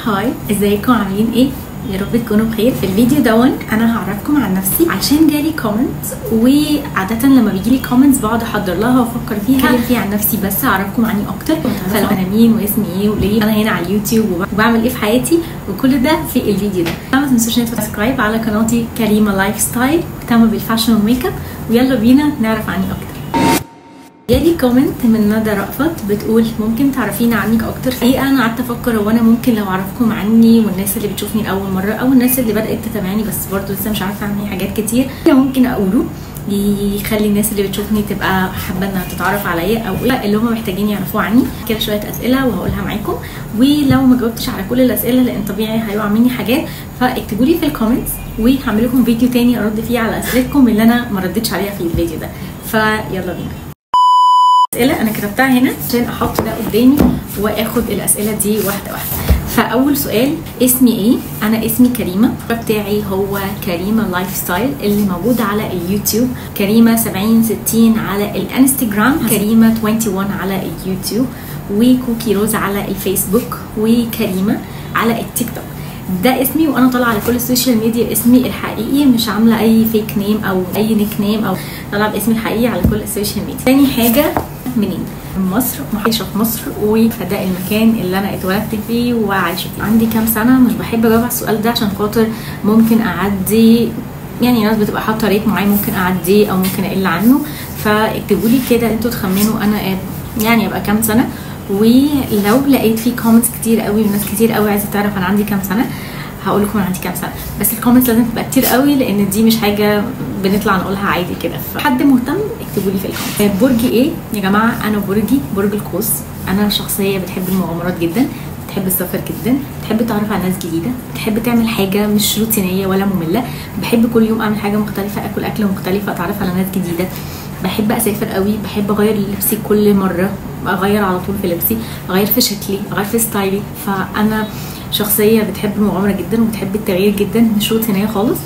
Hi، ازيكم عاملين ايه؟ يا رب تكونوا بخير. في الفيديو دون انا هعرفكم عن نفسي عشان جالي comment، وعاده لما بيجيلي comments بقعد احضر لها وافكر فيها، اتكلم فيها عن نفسي بس اعرفكم عني اكتر، فلو انا مين واسمي ايه وليه انا هنا على اليوتيوب وبعمل ايه في حياتي، وكل ده في الفيديو ده. ما تنسوش subscribe على قناتي كريمة lifestyle، مهتمة بال fashion وال make up، ويلا بينا نعرف عني اكتر. جالي comment من ندى رأفت بتقول ممكن تعرفينا عنك اكتر. الحقيقة انا قعدت افكر هو انا ممكن لو اعرفكم عني والناس اللي بتشوفني لاول مرة او الناس اللي بدات تتابعني بس برضو لسه مش عارفه عني حاجات كتير، ممكن اقوله يخلي الناس اللي بتشوفني تبقى حابة انها تتعرف عليا او ايه اللي هم محتاجين يعرفوه عني. كده شوية اسئلة وهقولها معاكم، ولو ما جاوبتش على كل الاسئلة لان طبيعي هيقع مني حاجات فاكتبوا لي في ال comments، وهعمل لكم فيديو تاني ارد فيه على اسئلتكم اللي انا ما ردتش عليها في الفيديو ده. فيلا بينا. اسئلة انا كتبتها هنا عشان احط ده قدامي واخد الاسئلة دي واحدة واحدة. فاول سؤال، اسمي ايه؟ انا اسمي كريمة، بتاعي هو كريمة lifestyle اللي موجود على اليوتيوب، كريمة 7060 على الانستجرام، كريمة 21 على اليوتيوب، وكوكي روز على الفيسبوك، وكريمه على التيك توك. ده اسمي وانا طالعه على كل ال social media اسمي الحقيقي، مش عامله اي fake name او اي nickname، او طالعه باسمي الحقيقي على كل ال social media. تاني حاجة، منين؟ من مصر، عايشه في مصر، وده المكان اللي انا اتولدت فيه وعايشة فيه. عندي كام سنة؟ مش بحب اجاوب على السؤال ده عشان خاطر ممكن اعدي، يعني ناس بتبقى حاطه rate معين ممكن اعديه او ممكن اقل عنه، فاكتبوا لي كده انتوا تخمنوا انا يعني ابقى كام سنة. ولو لقيت في comments كتير قوي وناس كتير قوي عايزه تعرف انا عندي كام سنة، هقول لكم انا عندي كام سنة، بس ال comments لازم تبقى كتير قوي لان دي مش حاجة بنطلع نقولها عادي كده. فحد مهتم اكتبوا لي في ال comment. برجي ايه يا جماعة؟ انا برجي برج القوس. انا شخصية بتحب المغامرات جدا، بتحب السفر جدا، بتحب تعرف على ناس جديدة، بتحب تعمل حاجة مش روتينيه ولا مملة، بحب كل يوم اعمل حاجة مختلفة، اكل اكله مختلفة، اتعرف على ناس جديدة، بحب اسافر قوي، بحب اغير لبسي كل مرة، اغير على طول في لبسي، اغير في شكلي، اغير في style ي. فانا شخصية بتحب المغامرة جدا وبتحب التغيير جدا، مش روتينيه خالص.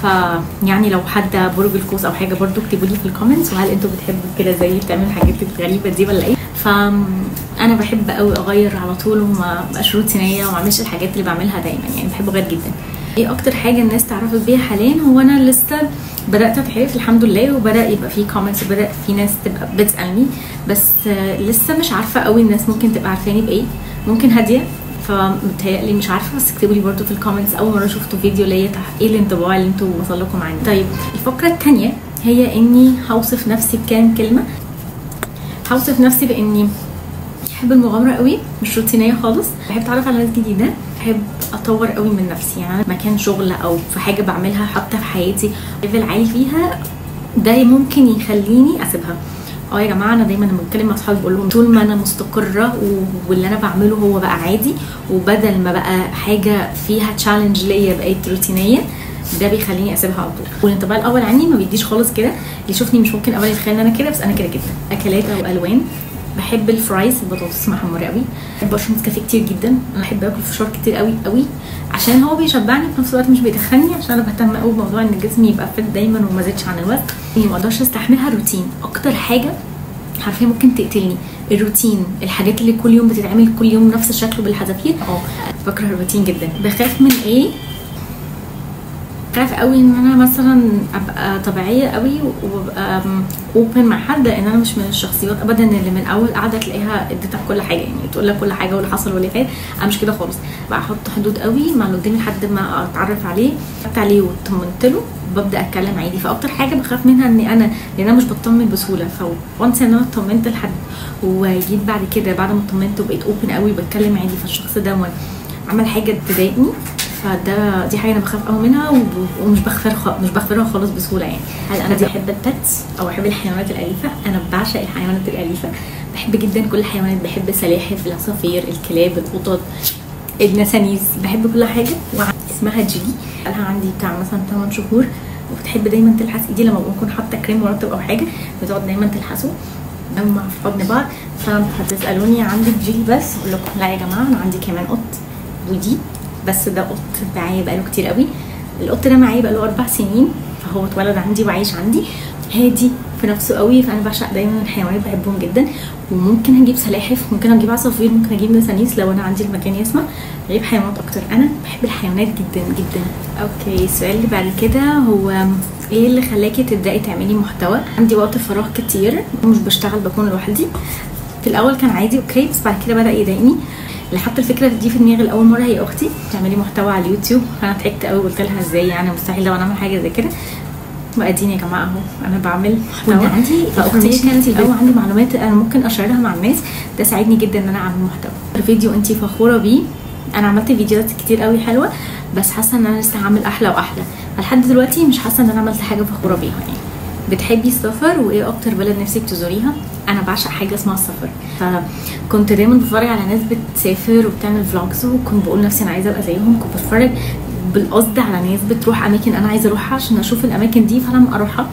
فيعني لو حد برج القوس او حاجة برضو اكتبوا لي في ال comments، وهل انتوا بتحبوا كده زي بتعملوا الحاجات الغريبة دي ولا ايه؟ فانا بحب قوي اغير على طول وما ابقاش روتينيه وما اعملش الحاجات اللي بعملها دايما، يعني بحب اغير جدا. ايه اكتر حاجة الناس تعرفت بيها حاليا؟ هو انا لسه بدات اتعرف الحمد لله، وبدا يبقى في comments وبدا في ناس تبقى بتسالني، بس لسه مش عارفه قوي الناس ممكن تبقى عارفاني بايه. ممكن هادية، فمتهيألي مش عارفه، بس اكتبوا لي برده في ال comments اول مرة شفتوا فيديو ليا ايه الانطباع اللي انتوا وصل لكم عني. طيب الفقرة الثانية هي اني هوصف نفسي بكام كلمة. هوصف نفسي باني بحب المغامرة قوي، مش روتينيه خالص، بحب اتعرف على ناس جديدة، بحب اطور قوي من نفسي، يعني مكان شغل او في حاجة بعملها حتى في حياتي level عالي فيها ده ممكن يخليني اسيبها. يا جماعة انا دايما لما بتكلم مع اصحابي بقول لهم طول ما انا مستقره واللي انا بعمله هو بقى عادي، وبدل ما بقى حاجة فيها challenge ليا بقيت روتينيه، ده بيخليني اسيبها على طول. والانطباع الاول عني ما بيديش خالص كده، اللي يشوفني مش ممكن ابدا يتخيل ان انا كده، بس انا كده جدا. اكلات او الوان، بحب ال fries، البطاطس محمرة قوي، بحب اشرب نسكافيه كتير جدا، انا بحب اكل فشار كتير قوي قوي عشان هو بيشبعني في نفس الوقت مش بيتخني، عشان انا بهتم قوي بموضوع ان جسمي يبقى fit دايما وما زادش عن الوزن. ما اقدرش استحملها الروتين، اكتر حاجة حرفيا ممكن تقتلني الروتين، الحاجات اللي كل يوم بتتعمل كل يوم نفس الشكل بالحذافير. بكره الروتين جدا. بخاف من ايه؟ بخاف قوي ان انا مثلا ابقى طبيعية قوي وابقى open مع حد، لان انا مش من الشخصيات ابدا اللي من اول قاعدة تلاقيها اديتك كل حاجة، يعني تقول لك كل حاجة واللي حصل واللي فات. انا مش كده خالص، بحط حدود قوي مع اللي قدامي لحد ما اتعرف عليه، اتعرفت عليه واطمنت له ببدا اتكلم عادي. فاكتر حاجة بخاف منها اني انا، لان انا مش بطمن بسهولة، ف once ان انا اطمنت لحد وجيت بعد كده بعد ما اطمنت وبقيت open قوي وبتكلم عادي، فالشخص ده عمل حاجة تضايقني، فده دي حاجة انا بخاف قوي منها ومش بغفرها خالص بسهولة. يعني هل انا بحب ال pets او بحب الحيوانات الاليفة؟ انا بعشق الحيوانات الاليفة، بحب جدا كل الحيوانات، بحب السلاحف، العصافير، الكلاب، القطط، النسانيس، بحب كل حاجة. اسمها جيلي، لها عندي بتاع مثلا 8 شهور، وبتحب دايما تلحس ايدي لما بكون حاطه كريم مرطب او حاجة، بتقعد دايما تلحسه لما في حضن بعض. فهتسالوني عندك جيلي بس؟ اقول لكم لا يا جماعة، انا عندي كمان قط ودي، بس ده قط معايا بقاله كتير قوي. القط ده معايا بقاله 4 سنين، فهو اتولد عندي وعايش عندي، هادي في نفسه قوي، فانا بعشق دايما الحيوانات، بحبهم جدا. وممكن اجيب سلاحف، ممكن اجيب عصافير، ممكن اجيب نسانيس لو انا عندي المكان يسمح. اجيب حيوانات اكتر، انا بحب الحيوانات جدا جدا. okay، السؤال اللي بعد كده هو ايه اللي خلاكي تبداي تعملي محتوى؟ عندي وقت فراغ كتير، مش بشتغل، بكون لوحدي. في الاول كان عادي okay، بس بعد كده بدا يضايقني. اللي حط الفكرة دي في دماغي لاول مرة هي اختي، تعملي محتوى على اليوتيوب. فانا ضحكت قوي وقلت لها ازاي يعني، مستحيل لو انا اعمل حاجة زي كده. واديني يا جماعة اهو انا بعمل محتوى. عندي فاختي كانت الاول عندي معلومات انا ممكن اشيرها مع الناس، ده ساعدني جدا ان انا اعمل محتوى. الفيديو انتي فخورة بيه؟ انا عملت فيديوهات كتير قوي حلوة، بس حاسه ان انا لسه هعمل احلى واحلى. فلحد دلوقتي مش حاسه ان انا عملت حاجة فخورة بيها يعني. بتحبي السفر وايه اكتر بلد نفسك تزوريها؟ انا بعشق حاجة اسمها السفر، فكنت دايما بتفرج على ناس بتسافر وبتعمل vlogs، وكنت بقول نفسي انا عايزه ابقى زيهم. كنت بتفرج بالقصد على ناس بتروح اماكن انا عايزه اروحها عشان اشوف الاماكن دي، فلما اروحها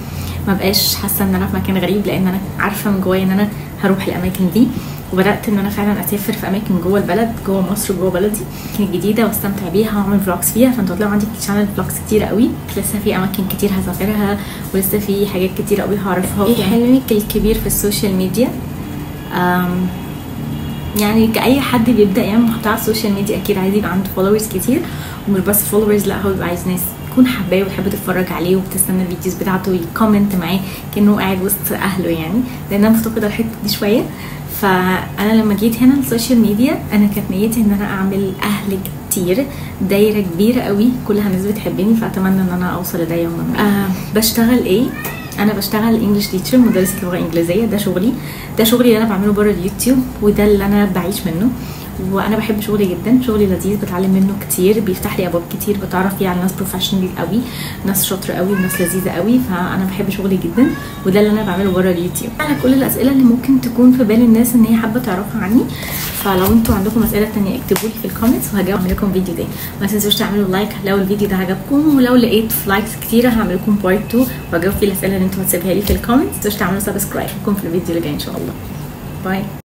ما بقاش حاسه ان انا في مكان غريب، لان انا عارفه من جوايا ان انا هروح الاماكن دي. وبدات ان انا فعلا اسافر في اماكن جوه البلد، جوه مصر، جوه بلدي، اماكن جديدة واستمتع بيها واعمل vlogs فيها. فانتوا هتلاقوا عندي في ال channel vlogs كتير قوي، لسه في اماكن كتير هسافرها ولسه في حاجات كتير قوي هعرفها. ايه حلمك الكبير في ال social media؟ يعني كأي حد بيبدأ يعمل محتوى على ال social media اكيد عايز يبقى عنده followers كتير، ومش بس followers، لا هو بيبقى عايز ناس تكون حباه وتحب تتفرج عليه وبتستنى ال videos بتاعته وي comment معاه كأنه قاعد وسط اهله يعني، لان انا مفتقده الحتة دي شوية. فانا لما جيت هنا ال social media انا كانت نيتي ان انا اعمل اهل كتير، دايرة كبيرة قوي كلها ناس بتحبني، فاتمنى ان انا اوصل لده يوما ما. بشتغل ايه؟ انا بشتغل English teacher، مدرسه لغة انجليزية. ده شغلي، ده شغلي اللي انا بعمله بره اليوتيوب، وده اللي انا بعيش منه، وانا بحب شغلي جدا. شغلي لذيذ، بتعلم منه كتير، بيفتح لي ابواب كتير، بتعرف فيه على ناس professional قوي، ناس شاطرة قوي، وناس لذيذة قوي. فانا بحب شغلي جدا، وده اللي انا بعمله بره اليوتيوب. على كل الاسئلة اللي ممكن تكون في بال الناس ان هي حابة تعرفها عني، فلو انتوا عندكم اسئلة تانية اكتبوا لي في ال comments وهجاوب لكم فيديو تاني. ما تنسوش تعملوا like لو الفيديو ده عجبكم، ولو لقيت likes كتيرة هعمل لكم part 2 واجاوب فيه الاسئلة اللي انتوا هتسيبها لي في ال comments. ما تنسوش تعملوا subscribe. اشوفكم في الفيديو اللي جاي ان شاء الله. bye.